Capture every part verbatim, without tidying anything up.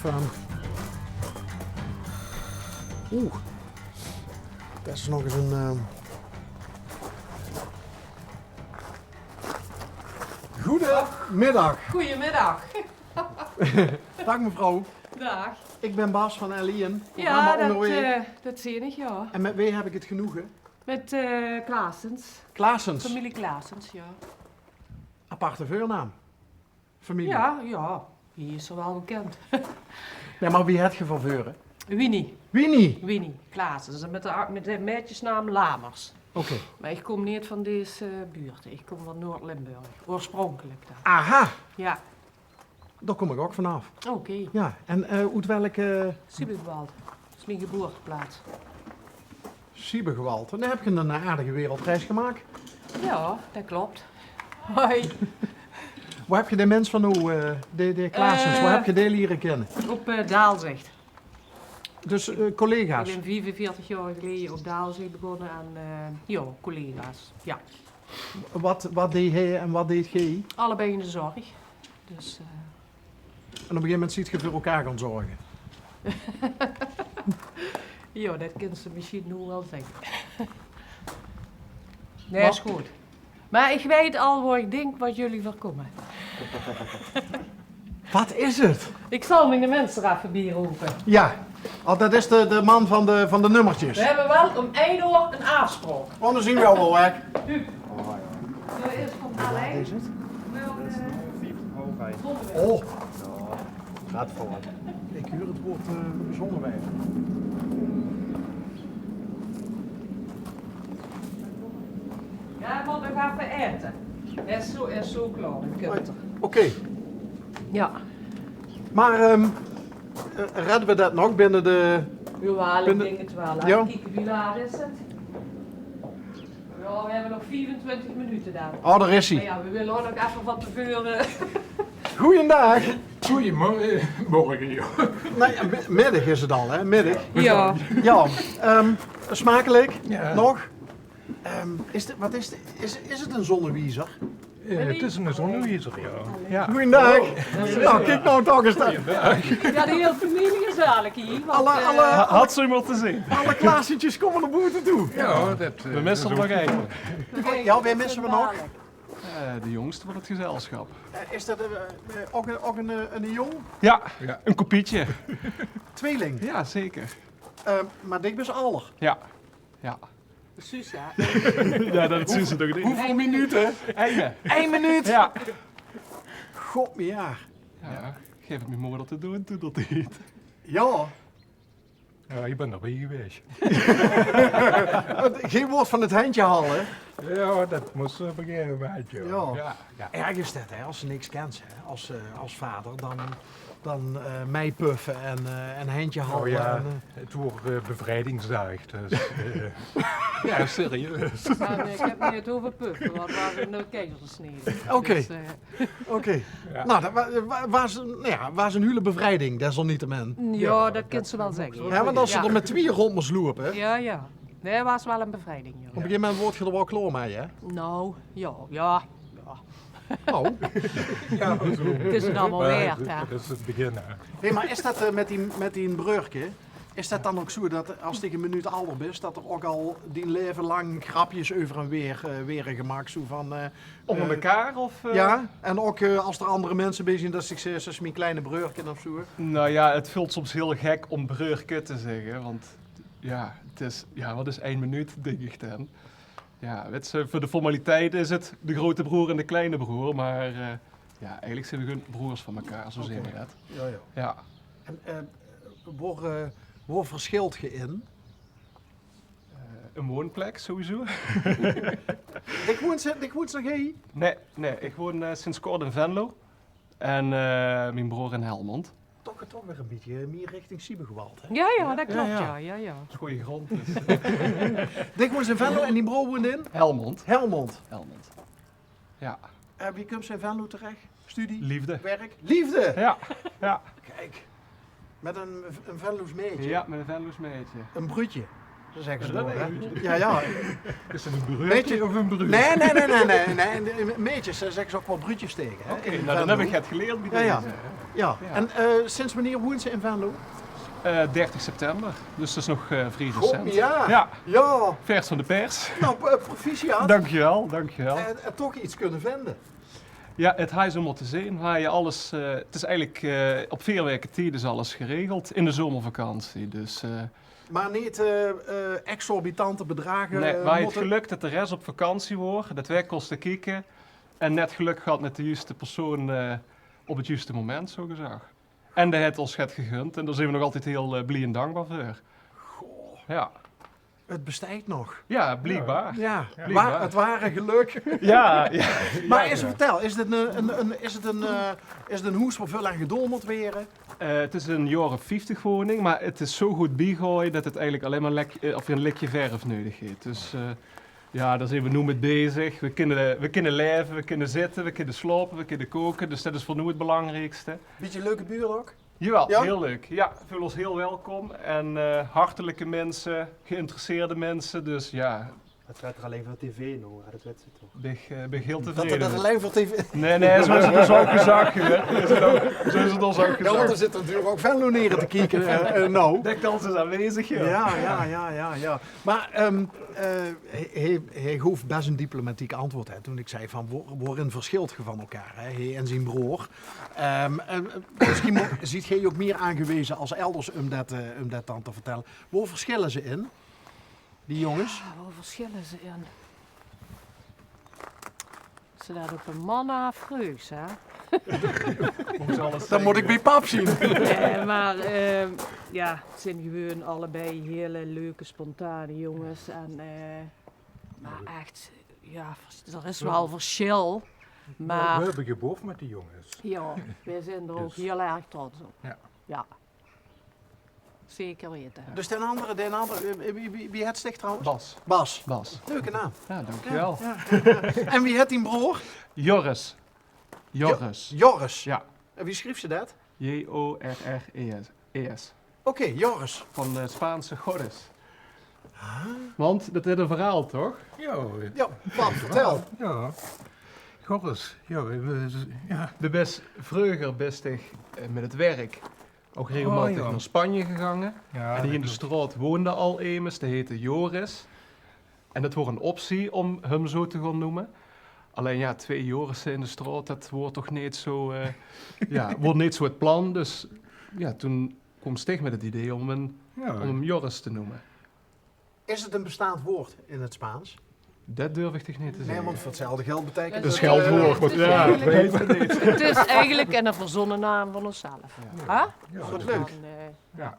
Ehm, oeh, det is nog ens ein, ehm, Goedemiddag. Goedemiddag. Daag mevrouw. Daag. Ik bin Bas van L I N. Jao, det, eh, det zeen ich, jao. En mit wae heb ik het genoegen? Mit, eh, Klaasens. Klaasens? Familie Klaasens, jao. Aparte veurnaam. Familie? Jao, jao. Die is waal bekend. Nae, mer wie het ge van veure? Wienie. Wienie? Wienie Klaasens. En mit de, mit de maedjesnaam Lamers. Oké. Mer ich kóm neet van dees, eh, buurt. Ich kóm van Noord-Limburg. Oorspronkelik dan. Aha. Jao. Dao kóm ik ok vanaaf. Oké. Jao, en, eh, oet welke... Siebegewalt. Det is mien geboorteplaats. Siebegewalt. Dan heb ge ein aardige wereldreis gemaak. Jao, det klop. Hoi. Wo heb ge de mins van noe, eh, de, de Klaasens, wo heb ge de liere kinne? Op, eh, Daalzicht. Dus, eh, collega's? Ich bin viefenveertig jaor geleje op Daalzicht begonne aan, eh, jao, collega's. Jao. Wat, wat deej hae en wat deej geej? Allebei in de zorg. Dus, eh, En op ein gegaeve moment zeet ge veur elkaar gaon zorge. Jao, det kins se mesjien noe waal zègke. Nae, is good. Mer ich weit al wo ich dink wat geej veur kómme. Wat is het? Ich zal miene minse d'r effe bie rope. Jao, al, det is de, de man van de, van de nummertjes. Veer höbbe waal óm ein oor ein aafspraok. Want dan zeen veer waal weg. Huub. Zo is van Alain. Wat is het? Oh. Gaat voor. Ik huur het woord, eh, zonnewijzer. Jao, mer veer gaon effe aete. Is zo, is zo klaor, dan kump 'r. Oké. Jao. Mer, ehm, eh, redde veer det nog binne de... Jawel, ich dink het waal. Jao. Effe kieke, wie laat is het? Jao, veer höbbe nog viefentwintig minute dan. Oh, dao is ie. Mer jao, veer wille ouch nog effe van te veure. Goeiendaag. Goeiemorge, jao. Nae, jao, mi-, middig is het al, hè? Middig. Jao. Jao, ehm, smakelik. Jao. Nog? Ehm, is dit, wat is dit? Is, is het ein zonnewiezer? Eh, het is ein zonnewiezer, jao. Jao. Goeiendaag. Hallo. Nou, kiek nou toch ens. Jao, de hiel femilie is dalik hie, want, alle, eh, alle, ha-, had ze mótte zeen. Alle Klaasentjes kómme nao boete toe. Jao, det, eh, veer misse d'r nog ein. Jao, wae misse veer nog? Eh, de jóngste van het gezelsjap. Eh, is det, eh, eh, ouch ein, ouch ein, eh, ein jóng? Jao, ein kopietje. Tweeling? Jao, zeker. Eh, mer dich bis ajer. Jao, jao. Precies, jao. Jao, det zuus se toch neet. Hoeveul minute? Eine. Ein minuut? Jao. God, mer jao. Jao, gaef het mien moder te doon toen det deed. Jao. Jao, ich bin d'r bie gewaes. Gein woord van het hendje haole, hè? Jao, det mós, eh, op ein gegaeve moment, jao. Jao. Jao, jao. Erg is det, hè, es se niks kins, hè. Es, eh, es vader dan, dan, eh, meipuffe en, eh, en hendje haole. Oh jao, en, eh, het woord, eh, bevrijdingsdaag, dus, eh, jao, serieus. Jao, nae, ich höb neet euver puffe, want veer hadde ein, eh, keizersnede. Oké. Dus, eh, Oké. Jao. Nou, det wa-, wa-, waas ein, nou jao, waas ein hiel bevrijding, desalniettemin. Jao, det kins se waal zègke. Hè, want es se d'r mit twieë rónd mós loupe. Jao, jao. Nae, waas waal ein bevrijding, jao. Op ein gegaeve moment woort ge d'r waal klaor mei, hè? Nou, jao, jao, jao. Oh. Jao, zo. Het is het allemaol waerd, hè. Det is het begin, hè. Hé, mer is det, eh, mit die, mit die breurke? Is det dan ouch zo det es dich ein minuut ajer bis, det d'r ouch al dien laeve lang grapjes euver en weer, eh, waere gemaak, zo van, eh, Ónger mekaar of, eh? Jao, en ouch, eh, es d'r anger minse bie zeen, det se zeks: "Mien kleine breurke" of zo. Nou jao, het veult soms hiel gek óm breurke te zègke, want jao, het is, jao, wat is ein minuut, dink ich dan. Jao, wèts se, veur de formaliteit is het de grote broor en de kleine broor, mer, eh, jao, eigelik zeen veer gewoon broors van mekaar, zo zeen veer det. Jao, jao. Jao. En, eh, wo, eh, wo versjilt ge in? Eh, ein woonplek, sowieso. Ich woon, ich woon nog hie. Nae, nae, ich woon, eh, sinds kort in Venlo. En, eh, mien broor in Helmond. Toch, toch weer ein bietje mier richting Siebegewalt, hè? Jao, jao, det klop, jao, jao, jao. Det is gooj grónd, dus, eh. Ich woon in Venlo en dien broor woont in? Helmond. Helmond. Helmond. Jao. En wie kums se in Venlo terech? Studie? Leefde. Werk? Leefde? Jao, jao. Kiek, mit ein, ein Venloos maedje? Jao, mit ein Venloos maedje. Ein bruudje? Zo zegge ze dao, hè? Ja, ja. Is 't 'n bruutje of 'n bruut? Nae, nae, nae, nae, nae. Meidjes, eh, zegge ze ouch waal bruutjes tege, hè? Oké, nou, dan höb ich 't gelierd bie deze. Ja, ja. En, eh, sinds wannier woens se in Venlo? Eh, dertig september, dus dat is nog, eh, vrie recent. Ja. Ja. Vers van de pers. Nou, eh, proficiat. Dankjewel, dankjewel. En, en toch iets kinne vinde. Ja, 't haaj zoe mótte zeen. Haaj alles, eh, 't is eigelik, eh, op veer waeke tied is alles geregeld in de zomervakantie. Dus, eh, Maar neet, eh, eh, exorbitante bedrage, nae, eh, veer haje 't gelök dat de res op vakantie woor, dat veer kóste kieke en net gelök gehad mit de juuste persoon, eh, op 't juuste moment, zoe gezag. En dae haet ós 't gegund en dao zeen v'r nog altied hiel, eh, blie en dankbaar veur. Goh. Ja. 't Besteit nog. Ja, bliekbaar. Ja, bliekbaar. Wa-, 't ware gelök. Ja, ja. Maar ins vertel, is 't 'n, 'n, 'n, is 't 'n, eh, is 't 'n hoes wo väöl aan gedoon mót waere? Eh, 't is 'n jaor of vieftig woning, maar 't is zoe good biegehaoje dat 't eigelik allein maar lek-, eh, of 'n likje verf neudig haet. Dus, eh, ja, dao zeen v'r noe mit bezig. V'r kinne, v'r kinne laeve, v'r kinne zitte, v'r kinne slaope, v'r kinne koke. Dus dat is veur noe 't belangriekste. Bietje leuke buur ouch? Jawel, ja? Hiel leuk. Ja, veule ós hiel welkom. En, eh, hartelike minse, geïnteresseerde minse. Dus ja. Dat wet d'r allein van tv noe, hè, dat wet ze toch? Bin ich, eh, bin ich hiel tevrede mit. Dat 't allein van tv... Nae, nae, zoe is 't ós ouch gezag, hè. Zoe is 't ós ouch gezag. Ja, want d'r zitte natuurlik ouch Venlonere te kieke, eh, eh, noe. De kans is aanwezig, ja. Ja, ja, ja, ja, ja. Maar, ehm, eh, hae, hae, hae goof bès 'n diplomatiek antwoord, hè, toen ich zag van: "Wo-, woerin versjiltj geer van elkaar, hè, hae en zien broor?" Ehm, eh, misschien mo-, ziet geer ouch mier aangeweze as elders um dat, eh, um dat dan te vertelle. Wo versjille ze in, die jónges? Ja, wo versjille ze in? Ze dat op 'ne man aafvreugs, hè? Dan mót ich bie pap zien. Nae, maar, ehm, ja, 't zeen gewoon allebei hiel leuke, spontane jónges. En, eh, maar ech, ja, vers-, d'r is waal versjil, maar... V'r höbbe geboef mit die jónges. Ja, v'r zeen d'r ouch hiel erg trots op. Ja. Ja. Zeker weite. Dus d'n andere, d'n andere, eh, wie, wie, wie hèts dich trouwens? Bas. Bas. Bas. Leuke naam. Ja, dankjewel. Ja, ja, ja. En wie hèt dien broor? Joris. Joris. Jo-, Joris. Ja. En wie sjriefs se dat? J O R R E S. E S. Oké, Joris. Van de Spaanse Joris. Ah. Want dat is 'n verhaal, toch? Ja, pap, vertel. Ja. Joris, ja, we, we, ja. De bès, vreuger bès ich, eh, mit 't werk ouch regelmaotig nao Spanje gegange. Ja, en hie in de sjtraot woonde al emes, dae heette Joris. En dat woor 'n optie um häöm zoe te gaon neume. Allein ja, twee Jorisse in de sjtraot, dat woor toch neet zoe, eh, ja, woor neet zoe 't plan. Dus ja, toen koom Stig mit 't idee um 'm, um 'm Joris te neume. Is 't 'n bestaand woord in 't Spaans? Dat durf ich dich neet te zègke. Nae, want veur 'tzelfde geld beteikent 't, eh, 't is 'n geldwoord. Ja, ich weit 't neet. 't Is eigelik 'n verzónne naam van ózzelf. Ja. Hè? Ja, wat leuk. Ja.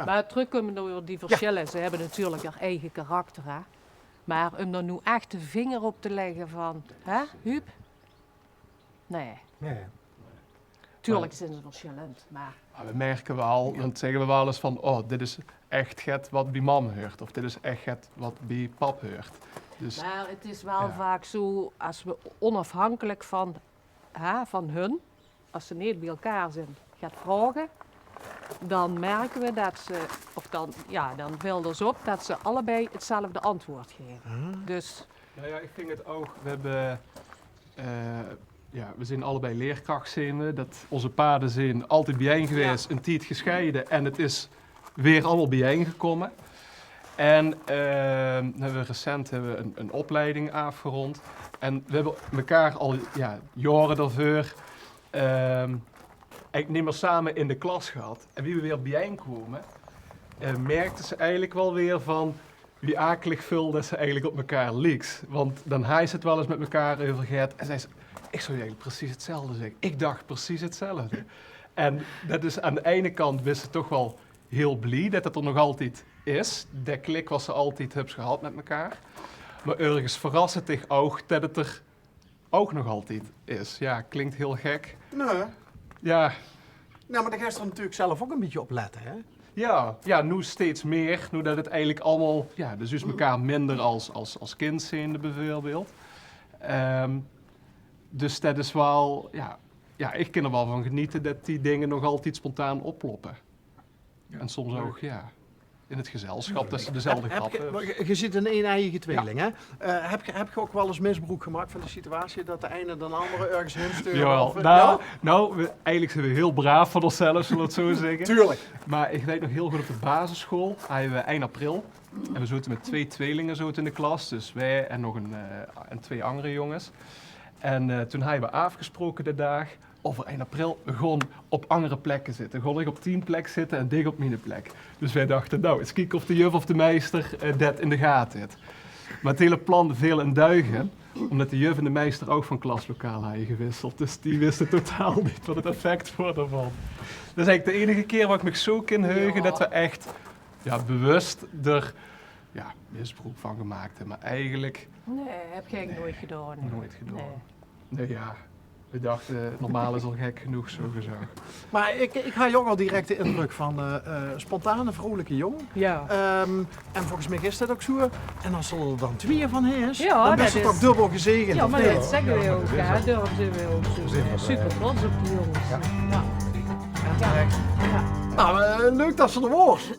Maar trökkómme nao die versjille. Ze höbbe natuurlik häör eige karakter, hè. Maar um d'r noe ech de vinger op te lègke van, hè, Huub? Nae. Nae. Tuurlik zeen ze versjillend, maar... Maar we merke waal, dan zègke we waal ins van: "Oh, dit is ech get wat bie mam heurt," of: "Dit is ech get wat bie pap heurt." Dus... Maar 't is waal vaak zoe, as we onafhankelik van, hè, van hun, as ze neet bie-ein zeen, get vraoge, dan merke we dat ze, of dan, ja, dan vilt ós op dat ze allebei 'tzelfde antwoord gaeve. Ah. Dus... Nou ja, ich vinj 't ouch, we höbbe, eh, ja, we zeen allebei leerkrach, zeen we, dat ózze pade zeen altied bie-ein gewaes, 'n tied gesjeide en 't is weer allemaol bie-ein gekómme. En, ehm, dan höbbe we recent höbbe we 'n, 'n opleiding aafgerond. En we höbbe mekaar al, ja, jaore daoveur, ehm, eigelik neet mier same in de klas gehad. En wie we weer bie-ein kwome, eh, merkte ze eigelik waal weer van wie akelig väöl dat ze eigelik op mekaar liek. Want dan haje ze 't waal ins mit mekaar euver gehad. En zag ze: "Ich zou eigelik precies 'tzelfde zègke. Ich dach precies 'tzelfde." En dat is aan de eine kant, bis ze toch waal hiel blie dat 't d'r nog altied is. De klik wat ze altied höbs gehad mit mekaar. Maar örges verras 't dich ouch dat 't d'r ouch nog altied is. Ja, klink hiel gek. Nae. Ja. Nou, maar dao geis se natuurlik zelf ouch 'n bietje op lètte, hè? Ja, ja, noe steeds mier. Noe dat 't eigelik allemaol, ja, de zuus mekaar minder as, as, as kind zeende beveurbeeld. Ehm, dus dat is waal, ja, ja, ich kin d'r waal van genete dat die dinger nog altied spontaan opploppe. Ja, en soms ouch, ja. in het gezelschap, dat ze dezelfde grappen... Ge, ge zit in één eige tweeling, hè? Uh, heb, ge, heb ge ook wel eens misbruik gemaakt van de situatie dat de ene de andere ergens heen stuurde? Jawel, nou, nou we, eigenlijk zijn we heel braaf van onszelf, zullen we het zo zeggen. Tuurlijk. Maar ik weet nog heel goed, op de basisschool hadden we eind april. En we zaten met twee tweelingen zaten in de klas, dus wij en nog een, uh, en twee andere jongens. En uh, toen hadden we afgesproken de dag, over één april, we gaan op andere plekken zitten. Gewoon ik op tien plek zitten en dich op mijn plek. Dus wij dachten, nou, eens kijken of de juf of de meester uh, dat in de gaten heeft. Maar het hele plan veel in duigen, omdat de juf en de meester ook van klaslokaal hadden gewisseld. Dus die wisten totaal niet wat het effect voor ervan. Dat is eigenlijk de enige keer waar ik me zo kan heugen dat we echt ja, bewust er ja, misbruik van gemaakt hebben. Maar eigenlijk... Nee, heb ik nooit gedaan. Nooit gedaan. Nee, ja. We dachten, normaal is al gek genoeg, zo gezegd. Maar ik, ik had je ook al direct de indruk van uh, uh, spontane, vrolijke jong. Ja. Um, en volgens mij is dat ook zo. En als er dan twee van is, ja, dan is het ook dubbel gezegend. Ja, maar dat zeggen we ook. Ja, daarom zijn we ook zo super trots op die jongens. Ja. Ja. Ja. Nou, uh, leuk dat ze er was.